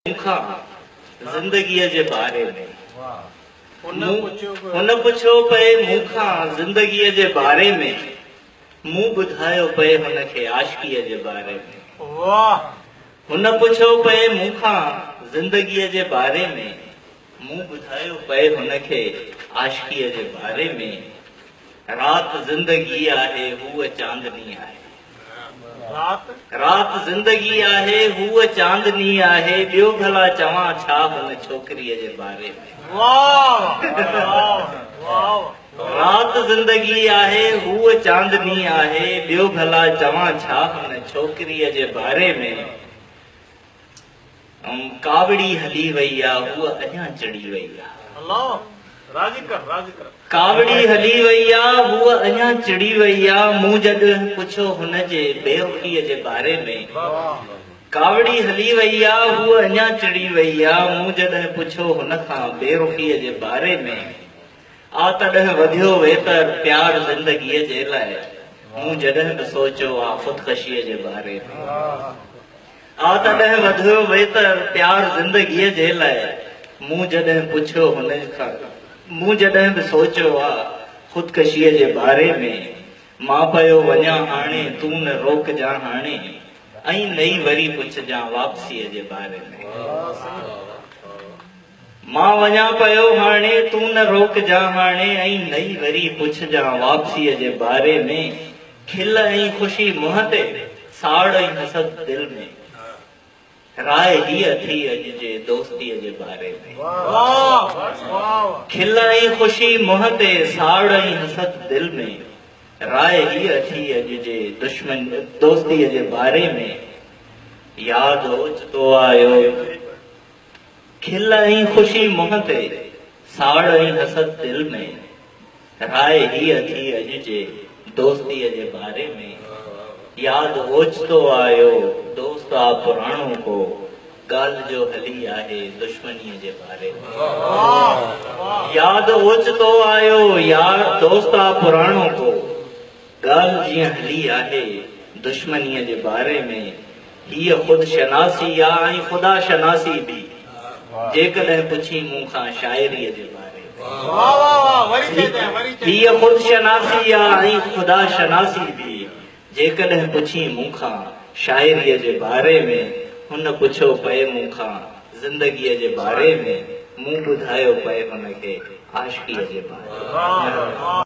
مون کان زندگيء جي باري ۾. هن پڇيو پئي مون کان زندگيء جي باري ۾. مون ٻڌايو پئي هن کي عاشقيء جي باري ۾. هن پڇيو پئي مون کان زندگيء جي باري ۾. مون ٻڌايو پئي هن کي عاشقيء جي باري ۾. رات زندگي آهي هوء چاندني آهي. رات زندگي آهي، هوء چاندني آهي، ٻيو ڀلا چوان ڇا هن ڇوڪريء جي باري ۾. رات زندگي آهي، هوء چاندني آهي، ٻيو ڀلا چوان ڇا هن ڇوڪريء جي باري ۾. ڪاوڙي هلي وئي آ، هوء اڃا چڙي وئي آ. ڪاوڙي هلي وئي آ، هوء اڃا چڙي وئي آ، مون جڏهن پڇيو هن جي بيرخيء جي باري ۾. ڪاوڙي هلي وئي آ، هوء اڃا چڙي وئي آ، مون جڏهن پڇيو هن کان بيرخيء جي باري ۾. آ تڏهن وڌيو ويتر پيار زندگيء جي لاء، مون جڏهن به سوچيو آ خودڪشيء جي باري ۾. آ تڏهن وڌيو ويتر پيار زندگيء جي لاء، مون جڏهن پڇيو هن کان، مون جڏهن به سوچيو آ خودڪشيء جي باري ۾، مان پيو وڃان هاڻي تون نه روڪجان هاڻي، ۽ نه ئي وري پڇجان واپسيء جي باري ۾. مان وڃان پيو هاڻي تون نه روڪجان هاڻي، ۽ نه ئي وري پڇجان واپسيء جي باري ۾. کل ۽ خوشي منهن تي، ساڙ ۽ حسد دل ۾. راء هيء اٿي اڄ جي دوستيء جي باري ۾. کل ۽ خوشي منهن تي، ساڙ ۽ حسد دل ۾. راء هيء اٿي اڄ جي دشمن دوستيء جي باري ۾. ياد اوچتو آيو. کل ۽ خوشي منهن تي، ساڙ ۽ حسد دل ۾. راء هيء اٿي اڄ جي دوستيء جي باري ۾. ياد اوچتو آيو دوست آ پراڻو ڪو، ڳالهه جو هلي آهي دشمنيء جي باري ۾. ياد اوچتو آيو يار دوست آ پراڻو ڪو. ڳالهه جيئن هلي آهي دشمنيء جي باري ۾، هيء خود شناسي آ ۽ خدا شناسي به، جيڪڏهن پڇين مون کان شاعريء جي باري ۾. هيء خود شناسي آ ۽ خدا شناسي به، جيڪڏهن پڇين مون کان شاعريء جي باري ۾. هن پڇيو پئي مون کان زندگيء جي باري ۾، مون ٻڌايو پئي هن کي عاشقيء جي باري ۾.